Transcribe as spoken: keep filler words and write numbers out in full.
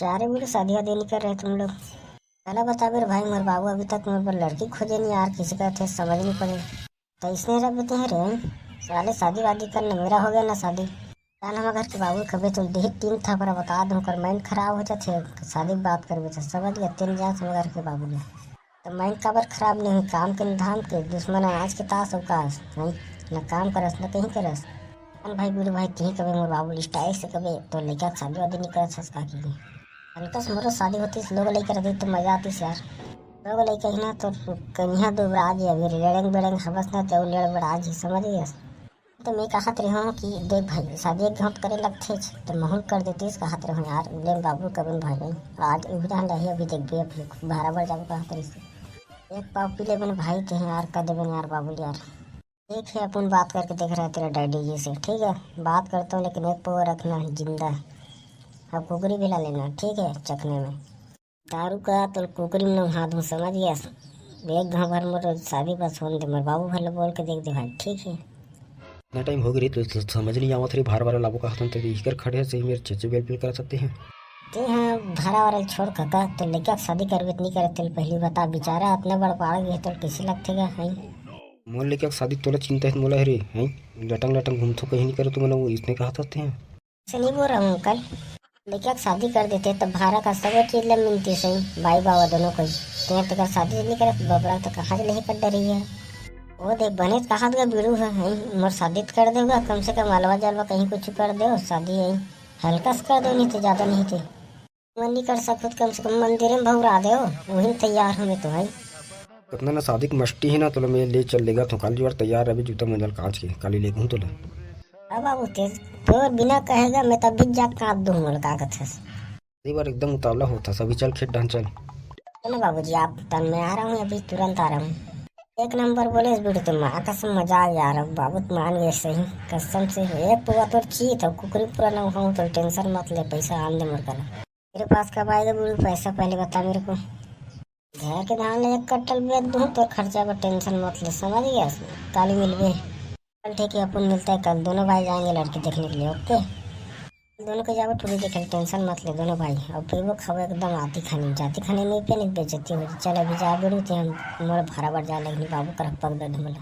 क्या रे बोले, शादी वादी नहीं कर रहे तुम लोग? चला बता बेर भाई, मोर बाबू अभी तक मोर बर लड़की खोजे नहीं यार, किसी का थे समझ नहीं पड़े। तो इसने रख देते हैं रे, साले शादी वादी कर, न मेरा हो गया ना शादी। जान हम घर के बाबू कबे तुम देह तीन थपरा बता दूं, कर माइंड खराब हो जाते, शादी की बात करबे तो समझ गया, तीन जान हम घर के बाबू ने। तो माइंड काबर खराब नहीं हुई, काम के न धाम के, दुश्मन अनाज के तास अवकाश, हैं? न काम करस, न कहीं करस। अन भाई, गुरु भाई, कहीं कबे मोर बाबू स्टाइल से कबे तो लइका के शादी वादी नहीं करत हस का की? हल्का से मोरो शादी होतीस, लोग लइका रहती तो मजा आतीस यार। लोग लइका ही ना तो कनिहा दुबरा जी, अभी रेड़ेंग बेड़ेंग हवस ना, तो लेड़ बड़ा जी, समझ गयस? तो मैं कहत रहे हूँ कि देख भाई, शादी एक घाट करे लगथे, तो महूँ कर देतीस कहत रहे हूँ यार, ले बाबू कबे भाई नहीं, आज उही रहन रही, अभी देखबे, अभी भारा बढ़ जाबे कहत रही। एक पाव पी ले बने भाई, कहीं यार कर दे बने यार बाबू यार। ठीक है, अपन बात करके देख रहे हैं तेरे डैडी जी से, ठीक है? बात करता हूँ, लेकिन एक पाव रखना जिंदा। अब कुकरी भी ला लेना, ठीक है? चखने में। दारू का तो कुकरी में नहा दूँ, समझ गया? एक घाव भर मोर शादी बस होने दे, मोर बाबू भर ले बोल के देख दे भाई, ठीक है? इतना टाइम हो गई तो, तो समझ नहीं आवत रे, भार वाला लाबो का हतन तो इकर खड़े से ही मेरे चेचे बेल बेल कर सकते हैं। ते हाँ, भारा वाला छोड़ काका, तो लइका के शादी करबे त नहीं करत, तेल पहली बता, बेचारा इतना बड़ पाड़ गए, तो कैसे लगते गा, हैं? मोर लइका के शादी तोला चिंता है, मोला हरे, हैं? लटंग लटंग घूमथो, कहीं नहीं करे, तो मैंने वो इसने कहा था, हैं? ऐसे नहीं बोल रहा हूँ अंकल, लइका के शादी कर देते तो भारा का सब चीज ले मिलती सही, बाई बाबा दोनों को ही। ते तेकर शादी नहीं करे, बबरा तो कहाँ से नहीं कर रही है? वो देख, बने कहा गया बीड़ू है, हैं? मोर शादी तो कर देगा, कम से कम अलवा जलवा कहीं कुछ कर दे, शादी है, हल्का से कर दे, नहीं तो ज्यादा नहीं थे। मन नहीं कर सकत, कम से कम मंदिर में भौरा दे, वही तैयार हमें तो है। कितना ना शादी की मस्ती है ना, तो मैं ले चल लेगा, तो काली बार तैयार अभी जूता मंजल कांच के, काली ले घूम तो ले। अब बाबू तेज, तोर बिना कहेगा, मैं तब भी जा काट दूँ, मोला का कथस। ये बार एकदम उतावला होता, सभी चल खेत डान चल। चलो बाबूजी, आप तन में आ रहा हूँ, अभी तुरंत आ रहा हूँ। एक नंबर बोले इस बेटे, तो माँ कसम मजा आ गया यार, अब बाबू तो मान गए सही, कसम से। एक पुआ तोर चीत है, कुकरी पूरा ना उठाऊँ तो टेंशन मत ले, पैसा आन दे मोर करा। तेरे पास कब आएगा बूढ़ी पैसा, पहले बता मेरे को। घर के धान ले एक कट्टल बेच दूँ, तो खर्चा पर टेंशन मत ले, समझ गया? काली मिलबे। चल ठीक है, अपन मिलता है कल, दोनों भाई जाएंगे लड़की देखने के लिए, ओके? दोनों को जाबो टूरी देखे, टेंशन मत ले दोनों भाई। अब पीबो खाबो एकदम आती खानी, जाती खानी नहीं पिए, नहीं बेइज्जती हो जाए। चल अभी जा बेड़ू, ते हम मोर भारा बढ़ जा, लेकिन बाबू कर पग दे मोला।